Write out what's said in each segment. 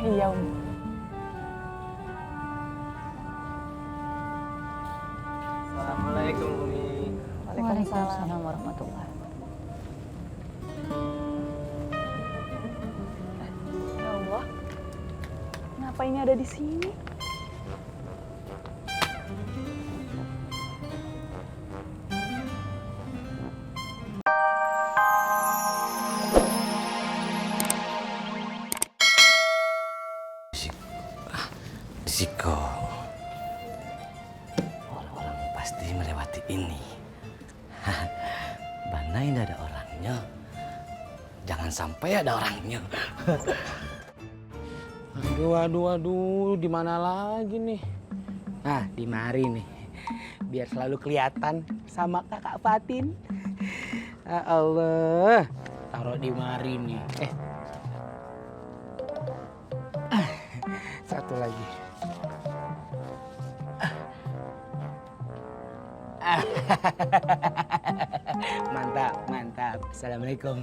Iya, Om. Assalamualaikum, Umi. Waalaikumsalam warahmatullahi. Ya Allah, kenapa ini ada di sini? Risiko. Orang-orang pasti melewati ini. Bandai tidak ada orangnya. Jangan sampai ada orangnya. Aduh, di mana lagi nih? Nah, di mari nih. Biar selalu kelihatan sama Kakak Fatin. Ya Allah, taruh di mari nih. Satu lagi. Mantap. Assalamualaikum.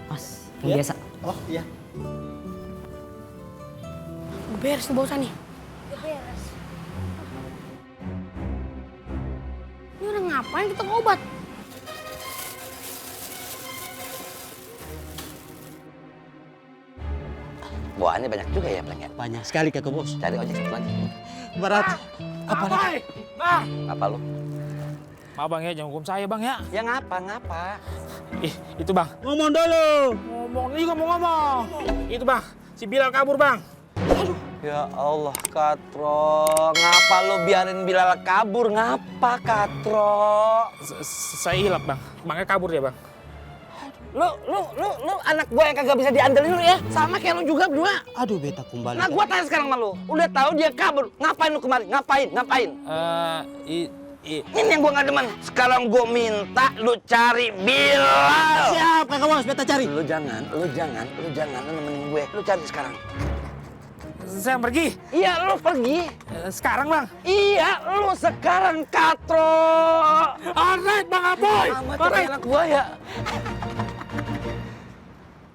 Mas, yang biasa. Oh iya. Beres nih bausan nih. Beres. Ini orang ngapain kita ngobat? Bawaannya banyak juga ya, Bang ya? Banyak sekali Kakak Bos. Cari ojek satu lagi. Berat. Apa lagi? Bang! Apa lu? Maaf Bang ya, jangan hukum saya Bang ya. Ya ngapa? Ih, itu Bang. Ngomong dulu. Ngomong. Itu Bang, si Bilal kabur Bang. Ya Allah, Katro. Ngapa lu biarin Bilal kabur? Ngapa, Katro? Saya hilap Bang, makanya kabur dia Bang. Lu anak gua yang kagak bisa diandelin lu ya. Sama kayak lu juga berdua. Aduh, beta kembali. Nah, gua tanya sekarang sama lu. Udah tahu dia kabur. Ngapain lu kemarin? Ngapain? Ini yang gua nggak demen. Sekarang gua minta lu cari Bilal. Siap, Kakak Bos, beta cari. Lu jangan lu nemenin gue. Lu cari sekarang. Saya pergi. Iya, lu pergi. Sekarang Bang. Iya, lu sekarang, Katro. Alright Bang Aboy. Alright. Anak gua ya.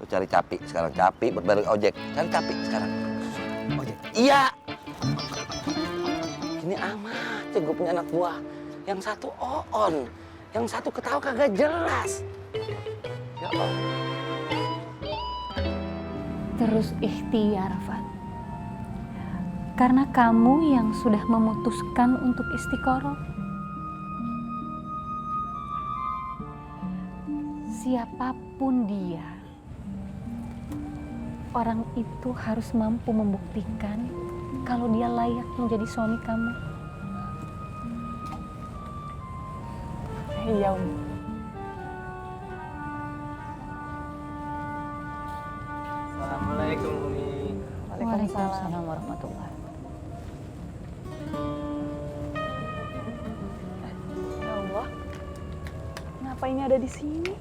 Lu cari Capi sekarang. Capi berbalik ojek. Cari Capi sekarang. Ojek. Iya. Ini amat ya, gue punya anak buah. Yang satu oon, yang satu ketawa kagak jelas. Ya Allah. Terus ikhtiar, Fat. Karena kamu yang sudah memutuskan untuk istiqoroh. Siapapun dia, orang itu harus mampu membuktikan kalau dia layak menjadi suami kamu. Iya, Om. Assalamualaikum, Umi. Waalaikumsalam warahmatullahi. Ya Allah, kenapa ini ada di sini?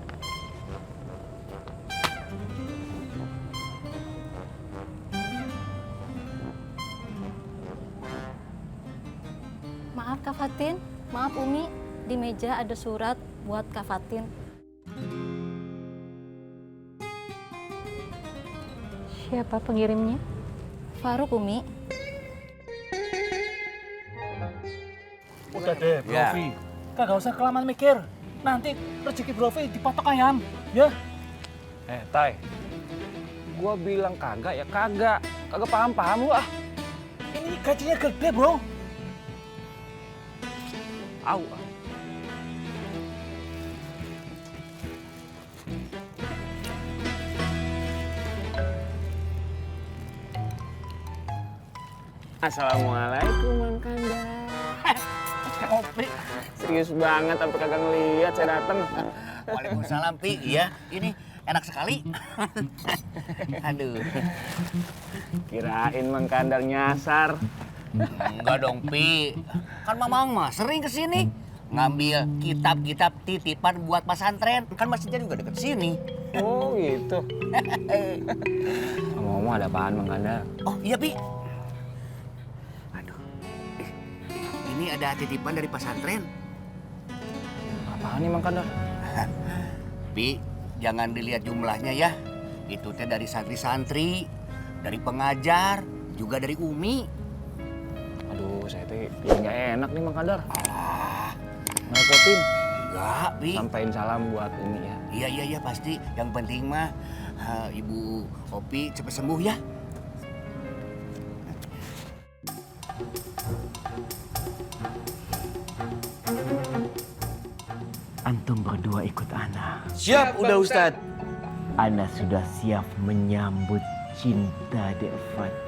Maaf Kak Fatin, maaf Umi, di meja ada surat buat Kak Fatin. Siapa pengirimnya? Faruk Umi. Udah deh, Ya. Brofi. Kagak usah kelamaan mikir. Nanti rezeki Brofi dipatok ayam, ya. Tai, gua bilang kagak ya kagak. Kagak paham lu ah. Ini gajinya gede, Bro. Au. Assalamualaikum Mang Kanda. Kopi. Serius banget sampai kagak ngeliat saya datang. Waalaikumsalam, Pi. Iya, ini enak sekali. Aduh. Kirain Mang Kandar nyasar. Enggak dong, Pi. Kan Mamang mah sering kesini. Ngambil kitab-kitab titipan buat pesantren. Kan masjidnya juga deket sini. Oh gitu. Ngomong ada apaan Mang Kandar? Oh iya, Pi. ini ada titipan dari pesantren. Apaan nih Mang Kandar? Pi, jangan dilihat jumlahnya ya. Itu teh dari santri-santri, dari pengajar, juga dari Umi. Aduh, saya teh nggak enak nih Mang Kandar. Alah, Ngerepotin. enggak, Pi. Sampaiin salam buat Umi ya. Iya pasti. Yang penting mah Ibu Opi cepat sembuh ya. Antum berdua ikut Ana. Siap, udah Ustadz. Ana sudah siap menyambut cinta Dek Fatih.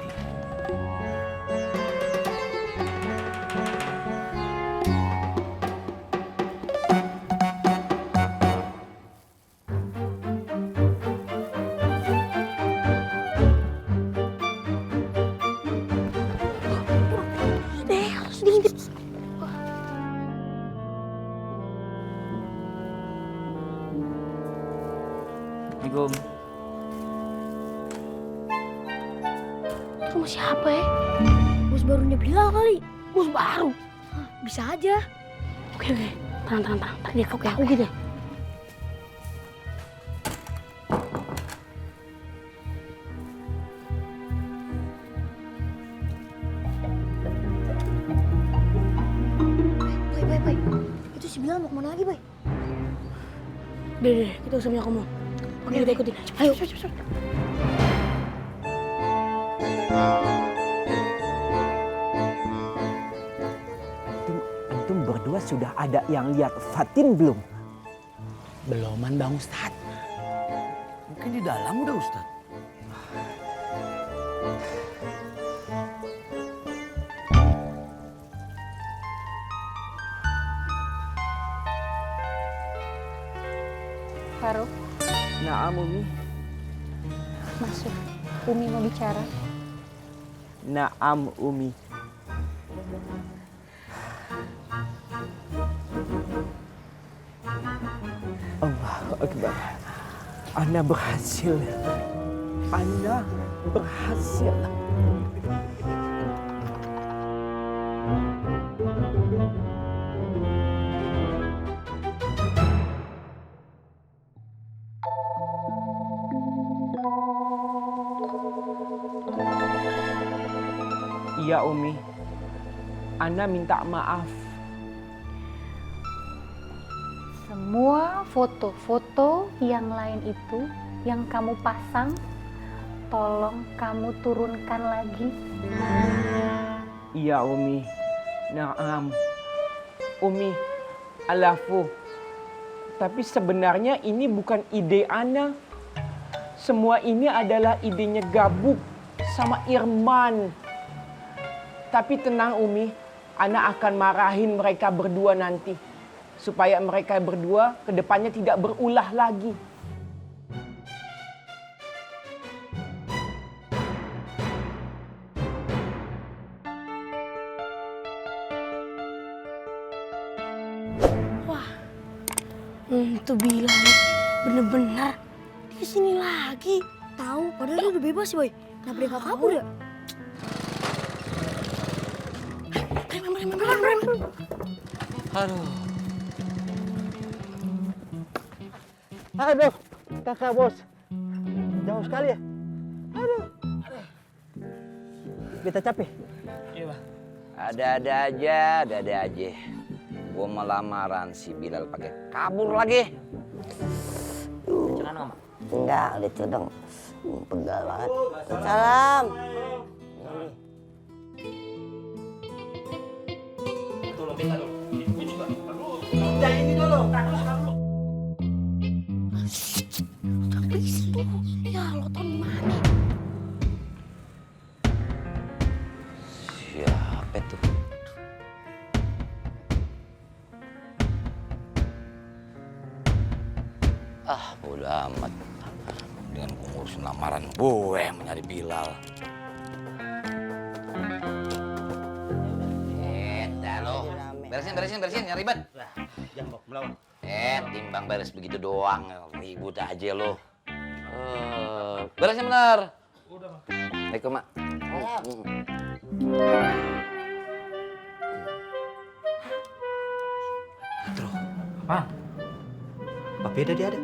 Assalamualaikum. Rumah siapa ya? Bos barunya Bilal kali. Bos baru? Bisa aja. Oke. Tenang. Ntar dia tahu gitu. Boy. Itu si Bilal mau kemana lagi, Boy? Deh, kita usah punya kamu. Oke, kita ikutin. Ayo, cepet. Antum berdua sudah ada yang lihat Fatin belum? Beloman Bang Ustadz. Mungkin di dalam udah Ustadz. Faruk, Naam Umi. masuk. Umi mau bicara. Naam Umi. Allahu Akbar. Ana berhasil. Iya Umi. Ana minta maaf. Semua foto-foto yang lain itu yang kamu pasang, tolong kamu turunkan lagi. Iya Umi. Naam. Umi, alafu. Tapi sebenarnya ini bukan ide Ana. Semua ini adalah idenya Gabuk sama Irman. Tapi tenang Umi, Ana akan marahin mereka berdua nanti. Supaya mereka berdua kedepannya tidak berulah lagi. Itu Bilal bener-bener dia kesini lagi. Tahu, padahal dia udah bebas sih, Boy. Kenapa dia gak kabur ya? Rem. Aduh, kakak bos. Jauh sekali ya. Aduh. Kita capek. Ada-ada aja. Gua mau lamaran si Bilal pakai kabur lagi. Jangan Mama. Enggak, itu dong. Pegal banget. Salam. Ya, lo tau gimana? Siapa tuh? Bodo amat. Dengan gue ngurusin lamaran gue yang mencari Bilal. Dah lo. Beresin, nyari ribet. Jambok melawan. Timbang beres begitu doang. Ribut aja lo. Beresin bener. Udah, Mak. Assalamualaikum, Mak. Bang. Papi ada dia ada.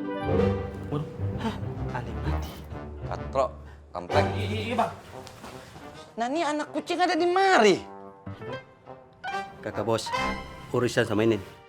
Waduh. Hah, aneh mati. Katro, kampleng. Iya, Bang. Nah ini anak kucing ada di mari. Kakak bos, urusan sama ini.